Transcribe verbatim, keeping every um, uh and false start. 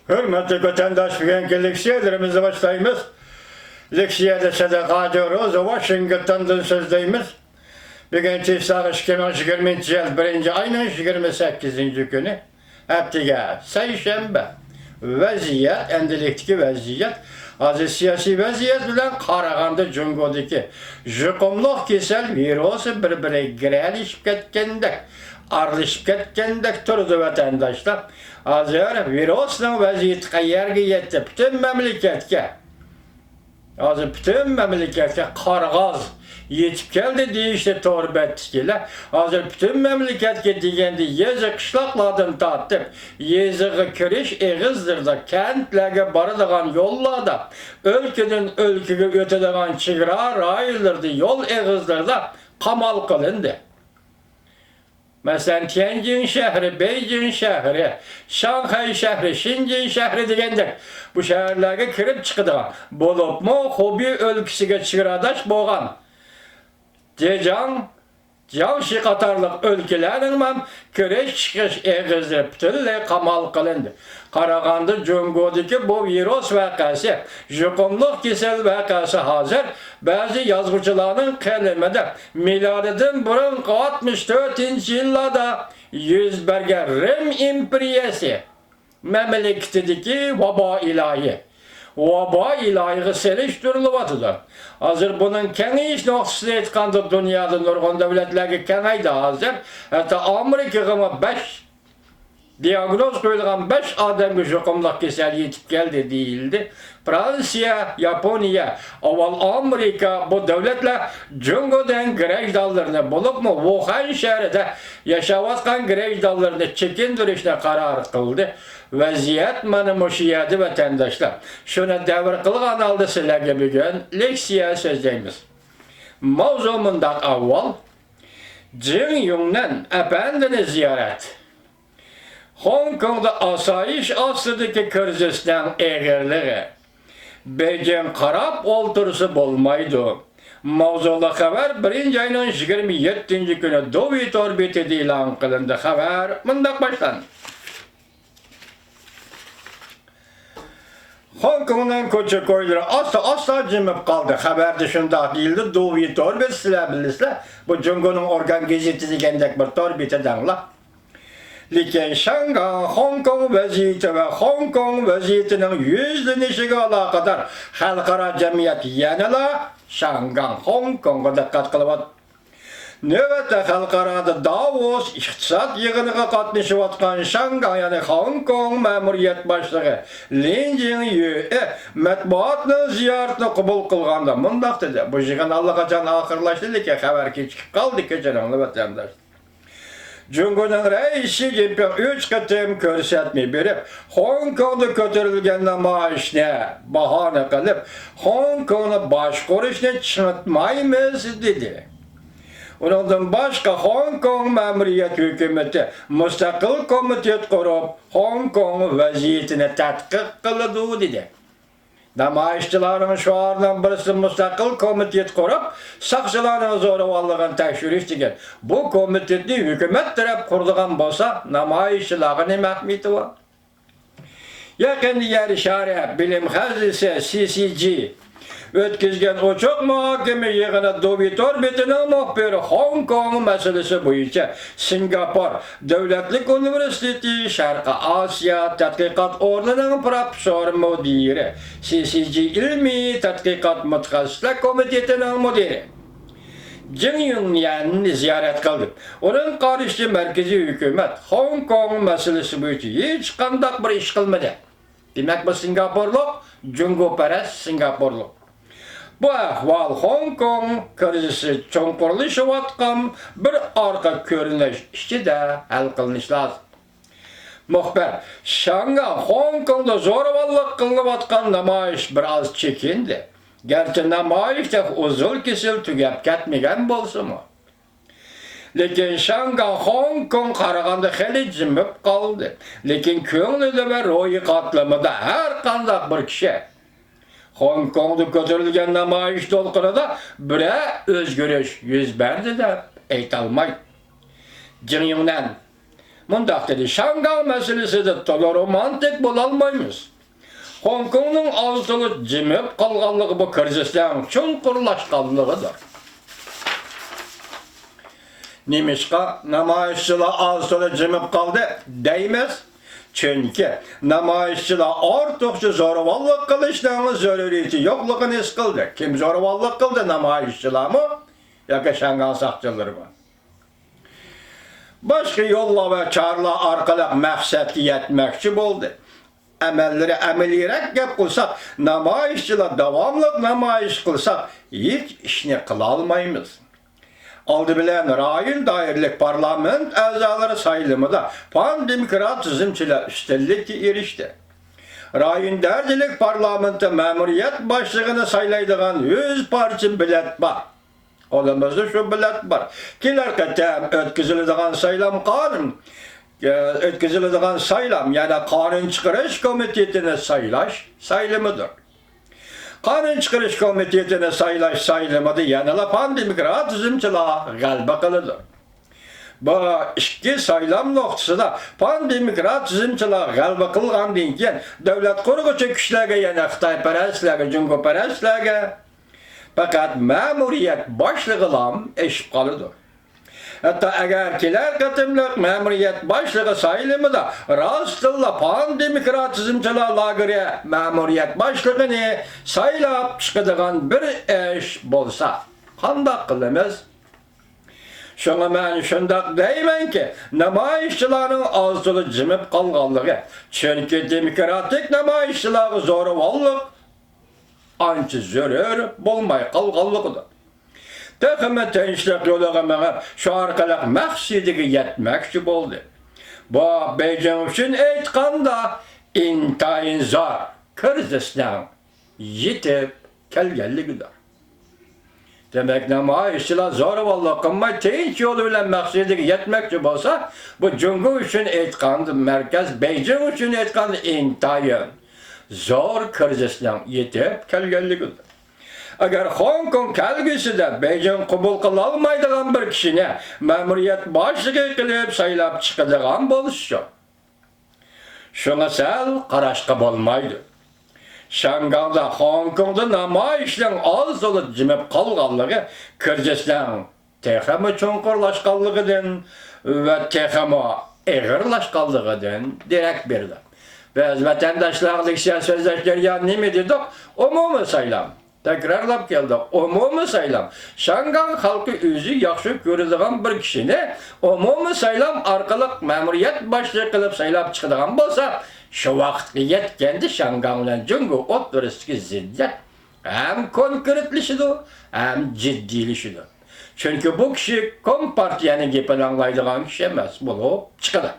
ھۆرمەتلىك ۋەتەنداش، بۈگۈنكى لېكسىيەلىرىمىزنى باشلايمىز. لېكسىيەدە سەدىقە ھاجى روزا ۋاشىنگتوندىن سۆزلەيمىز. بۈگۈن چىسلاغ ئىككى مىڭ يىگىرمىنچى يىل بىرىنچى ئاينىڭ يىگىرمە سەككىزىنچى كۈنى، ھەپتىگە سەيشەنبە. ۋەزىيەت، ئەمدىلىكتىكى ۋەزىيەت. ھازىر سىياسىي ۋەزىيەت بىلەن قارىغاندا، جۇڭگودىكى يۇقۇملۇق كېسەل ۋىرۇسى بىر-بىرىگە گىرەلىشىپ كەتكەندەك، ئارىلىشىپ كەتكەندەك تۇرىدۇ، ۋەتەنداشلار. ھازىر ۋىرۇسنىڭ ۋەزىيىتى قەيەرگە يەتتى؟ پۈتۈن مەملىكەتكە، ھازىر پۈتۈن مەملىكەتكە قارا غاز يېتىپ كەلدى دېيىشتە تور بەتتىكىلەر. ھازىر پۈتۈن مەملىكەتكە دېگەندە يېزا، قىشلاقلاردىن تارتىپ، يېزىغا كىرىش ئېغىزلىرىدا، كەنتلەرگە بارىدىغان يوللاردا، ئۆلكىدىن ئۆلكىگە ئۆتىدىغان چېگرا رايونلىرىدا، يول ئېغىزلىرىدا قامال قىلىندى. مەسىلەن، تيەنجىن شەھىرى، بېيجىڭ شەھىرى، شاڭخەي شەھىرى، شېنجېن شەھىرى دېگەندەك بۇ شەھەرلەرگە كىرىپ چىقىدىغان، بولۇپمۇ خۇبېي ئۆلكىسىگە چېگراداش بولغان جېجياڭ، جياڭشى قاتارلىق ئۆلكىلەرنىڭ كىرىش چىقىش ئېغىزى پۈتۈنلەي قامال قىلىندى. قارىغاندا، جۇڭگودىكى بۇ ۋىرۇس ۋەقەسى، يۇقۇملۇق كېسەل ۋەقەسى ھازىر بەزى يازغۇچىلارنىڭ قەلىمىدە مىلادىدىن بۇرۇنقى ئاتمىش تۆتىنچى يىللاردا يۈز بەرگەن رىم ئىمپېرىيەسى مەملىكىتىدىكى ۋابا ئىلاھى، ۋابا ئىلاھىغا سېلىشتۇرۇلۇۋاتىدۇ. ھازىر بۇنىڭ كېڭىيىش نۇقتىسىدىن ئېيتقاندا، دۇنيادا نۇرغۇن دۆلەتلەرگە كېڭەيدى ھازىر. ھەتتا ئامېرىكىغىمۇ بەش دىئاگنوز قويۇلغان بەش ئادەمگە يۇقۇملۇق كېسەل يېتىپ كەلدى دېيىلدى. فرانسىيە، ياپونىيە، ئاۋۋال ئامېرىكا، بۇ دۆلەتلەر جۇڭگودىن گىرەجدانلىرىنى، بولۇپمۇ ۋۇخەن شەھىرىدە ياشاۋاتقان گىرەجدانلىرىنى چېكىندۈرۈشنى قارار قىلدى. ۋەزىيەت مانا مۇشۇ يەردە، ۋەتەنداشلار. شۇنى دەۋر قىلغان ھالدا سىلەرگە بۈگۈن لېكسىيە سۆزلەيمىز. ماۋزۇ مۇنداق ئەھۋال. جېڭ يۇڭنەن ئەپەندىنى زىيارەت. خوڭكوڭدا ئاسايىش ئاستىدىكى كىرىزىسنىڭ ئېغىرلىقى. بېيجىڭ قاراپ ئولتۇرسا بولمايدۇ. ماۋزۇلۇق خەۋەر بىرىنچى ئاينىڭ يىگىرمە يەتتىنچى كۈنى دۇۋى تور بېتىدە ئېلان قىلىندى. خەۋەر مۇنداق باشلاندى. خوڭكوڭنىڭ كوچا-كويلىرى ئاستا-ئاستا جىمىپ قالدى. خەۋەردە شۇنداق دېيىلدى، دۇۋى تور بېتى، سىلەر بىلىسىلەر، بۇ جۇڭگونىڭ ئورگان گېزىتى دېگەندەك بىر تور بېتى دەڭلار. لېكىن شياڭگاڭ خوڭكوڭ ۋەزىيىتى ۋە خوڭكوڭ ۋەزىيىتىنىڭ يۈزلىنىشىگە ئالاقىدار خەلقئارا جەمئىيەت يەنىلا شياڭگاڭ خوڭكوڭغا دىققەت قىلىۋاتىدۇ. نۆۋەتتە خەلقئارادا داۋوس ئىقتىساد يىغىنىغا قاتنىشىۋاتقان شياڭگاڭ، يەنى خوڭكوڭ مەمۇرىيەت باشلىقى لىن جىڭيۈې مەتبۇئاتنىڭ زىيارىتىنى قوبۇل قىلغاندا مۇنداق دېدى، بۇ يىغىن ئاللىقاچان ئاخىرلاشتى، لېكىن خەۋەر كېچىكىپ قالدى، كەچۈرۈڭلار ۋەتەنداشلار. جۇڭگونىڭ رەئىسى شى جىنپىڭ ئۈچ قېتىم كۆرسەتمە بېرىپ، خوڭكوڭدا كۆتۈرۈلگەن نامايىشنى باھانە قىلىپ، خوڭكوڭنى باشقۇرۇشنى چىڭىتمايمىز، دېدى. ئۇنىڭدىن باشقا، خوڭكوڭ مەمۇرىيەت ھۆكۈمىتى مۇستەقىل كومىتېت قۇرۇپ، خوڭكوڭ ۋەزىيىتىنى تەتقىق قىلىدۇ، دېدى. نامايىشچىلارنىڭ شوئارىنىڭ بىرسى مۇستەقىل كومىتېت قۇرۇپ، ساقچىلارنىڭ زورىۋاللىقىنى تەكشۈرۈش دېگەن. بۇ كومىتېتنى ھۆكۈمەت تەرەپ قۇرىدىغان بولسا، نامايىشچىلارغا نېمە ئەھمىيىتى بار؟ يېقىندا يەر شارى بىلىم خەزنىسى، سى سى جى، ئۆتكۈزگەن ئوچۇق مۇھاكىمە يىغىنى دۇۋى تور بېتىنىڭ مۇخبىرى خوڭكوڭ مەسىلىسى بويىچە سىنگاپور دۆلەتلىك ئۇنىۋېرسىتېتى شەرقىي ئاسىيا تەتقىقات ئورنىنىڭ پروفېسسور مۇدىرى، سى سى جى ئىلمىي تەتقىقات مۇتەخەسسىسلەر كومىتېتىنىڭ مۇدىرى جېڭ يۈنيەننى زىيارەت قىلدى. ئۇنىڭ قارىشىچە، مەركىزىي ھۆكۈمەت خوڭكوڭ مەسىلىسى بويىچە ھېچقانداق بىر ئىش قىلمىدى. دېمەك، بۇ سىنگاپورلۇق، جۇڭگوپەرەس سىنگاپورلۇق. بۇ ئەھۋال خوڭكوڭ كىرىزىسى چوڭقۇرلىشىۋاتقان بىر ئارقا كۆرۈنۈش ئىچىدە ھەل قىلىنىشى لازىم. مۇخبىر، شياڭگاڭ خوڭكوڭدا زورىۋاللىق قىلىنىۋاتقان نامايىش بىر ئاز چېكىندى. گەرچە نامايىش تېخى ئۇزۇل-كېسىل تۈگەپ كەتمىگەن بولسىمۇ. لېكىن شياڭگاڭ خوڭكوڭ قارىغاندا خېلى جىمىپ قالدى. لېكىن كۆڭلىدە ۋە روھىي قاتلىمىدا ھەر قانداق بىر كىشى خوڭكوڭدا كۆتۈرۈلگەن نامايىش دولقۇنىدا بىرەر ئۆزگىرىش يۈز بەردى دەپ ئېيتالمايدۇ. جېڭ يۇڭنەن مۇنداق دېدى، شاڭگاڭ مەسىلىسىدە تولا رومانتىك بولالمايمىز. خوڭكوڭنىڭ ئاز-تولا جىمىپ قالغانلىقى بۇ كىرىزىسنىڭ چوڭقۇرلاشقانلىقىدۇر. نېمىشقا نامايىشچىلار ئاز-تولا جىمىپ قالدى دەيمىز؟ چۈنكى نامايىشچىلار ئارتۇقچە زورىۋاللىق قىلىشنىڭ زۆرۈرىيىتى يوقلۇقىنى ھېس قىلدى. كىم زورىۋاللىق قىلدى، نامايىشچىلارمۇ ياكى شاڭگاڭ ساقچىلىرىمۇ؟ باشقا يوللار ۋە چارىلەر ئارقىلىق مەقسەتكە يەتمەكچى بولدى. ئەمەللىرى ئەمەلىيرەك گەپ قىلساق، نامايىشچىلار داۋاملىق نامايىش قىلساق، ھېچ ئىشنى قىلالمايمىز. ئالدى بىلەن رايون دائىرىلىك پارلامېنت ئەزالىرى سايلىمىدا پان دېموكرات تۈزۈمچىلەر ئۈستۈنلۈككە ئېرىشتى. رايون دەرىجىلىك پارلامېنتتا مەمۇرىيەت باشلىقىنى سايلايدىغان يۈز پارچە بېلەت بار. قولىمىزدا شۇ بېلەت بار. كېلەر قېتىم ئۆتكۈزۈلىدىغان سايلام قانۇن، ئۆتكۈزۈلىدىغان سايلام، يەنى قانۇن چىقىرىش كومىتېتىنى سايلاش سايلىمىدۇر. قانۇن چىقىرىش كومىتېتىنى سايلاش سايلىمىدا يەنىلا پان دېموكرات تۈزۈمچىلار غەلىبە قىلىدۇ. بۇ ئىككى سايلام نۇقتىسىدا پان دېموكرات تۈزۈمچىلار غەلىبە قىلغاندىن كېيىن، دۆلەت قۇرغۇچى كۈچلەرگە، يەنى خىتايپەرەسلەرگە، جۇڭگوپەرەسلەرگە پەقەت مەمۇرىيەت باشلىقىلام ئېشىپ قالىدۇ. ھەتتا ئەگەر كېلەر قېتىملىق مەمۇرىيەت باشلىقى سايلىمىدا راستتىنلا پان دېموكراتىزمچىلار لاگېرى مەمۇرىيەت باشلىقىنى سايلاپ چىقىدىغان بىر ئىش بولسا، قانداق قىلىمىز؟ شۇڭا مەن شۇنداق دەيمەنكى، نامايىشچىلارنىڭ ئاز-تولا جىمىپ قالغانلىقى، چۈنكى دېموكراتىك نامايىشچىلارغا زورىۋاللىق ئانچە زۆرۈر بولماي قالغانلىقىدۇر. تېخىمۇ تىنچلىق يولىغا مېڭىپ، شۇ ئارقىلىق مەقسىتىگە يەتمەكچى بولدى. بۇ، بېيجىڭ ئۈچۈن ئېيتقاندا، ئىنتايىن زور كىرىزىسنىڭ يېتىپ كەلگەنلىكىدۇر. دېمەك، نامايىشچىلار زورىۋاللىق قىلماي، تىنچ يول بىلەن مەقسىتىگە يەتمەكچى بولسا، بۇ جۇڭگو ئۈچۈن ئېيتقاندا، مەركەز بېيجىڭ ئۈچۈن ئېيتقاندا، ئىنتايىن زور كىرىزىسنىڭ يېتىپ كەلگەنلىكىدۇر. ئەگەر خوڭكوڭ كەلگۈسىدە بېيجىڭ قوبۇل قىلالمايدىغان بىر كىشىنى مەمۇرىيەت باشلىقى قىلىپ سايلاپ چىقىدىغان بولسىچۇ؟ شۇڭا سەل قاراشقا بولمايدۇ. شياڭگاڭدا، خوڭكوڭدا نامايىشنىڭ ئاز-تولا جىمىپ قالغانلىقى كىرىزىسنىڭ تېخىمۇ چوڭقۇرلاشقانلىقىدىن ۋە تېخىمۇ ئېغىرلاشقانلىقىدىن دېرەك بېرىدۇ. بىز ۋەتەنداشلارغا لېكسىيە سۆزلەش جەريانىدا نېمە دېدۇق؟ ئومۇمىي سايلام. تەكرارلاپ كەلدۇق. ئومۇمىي سايلام. شياڭگاڭ خەلقى ئۆزى ياخشى كۆرىدىغان بىر كىشىنى ئومۇمىي سايلام ئارقىلىق مەمۇرىيەت باشلىقى قىلىپ سايلاپ چىقىدىغان بولسا، شۇ ۋاقىتقا يەتكەندە شياڭگاڭ بىلەن جۇڭگو ئوتتۇرىسىدىكى زىددىيەت ھەم كونكرېتلىشىدۇ، ھەم جىددىيلىشىدۇ. چۈنكى بۇ كىشى كومپارتىيەنىڭ گېپىنى ئاڭلايدىغان كىشى ئەمەس بولۇپ چىقىدۇ.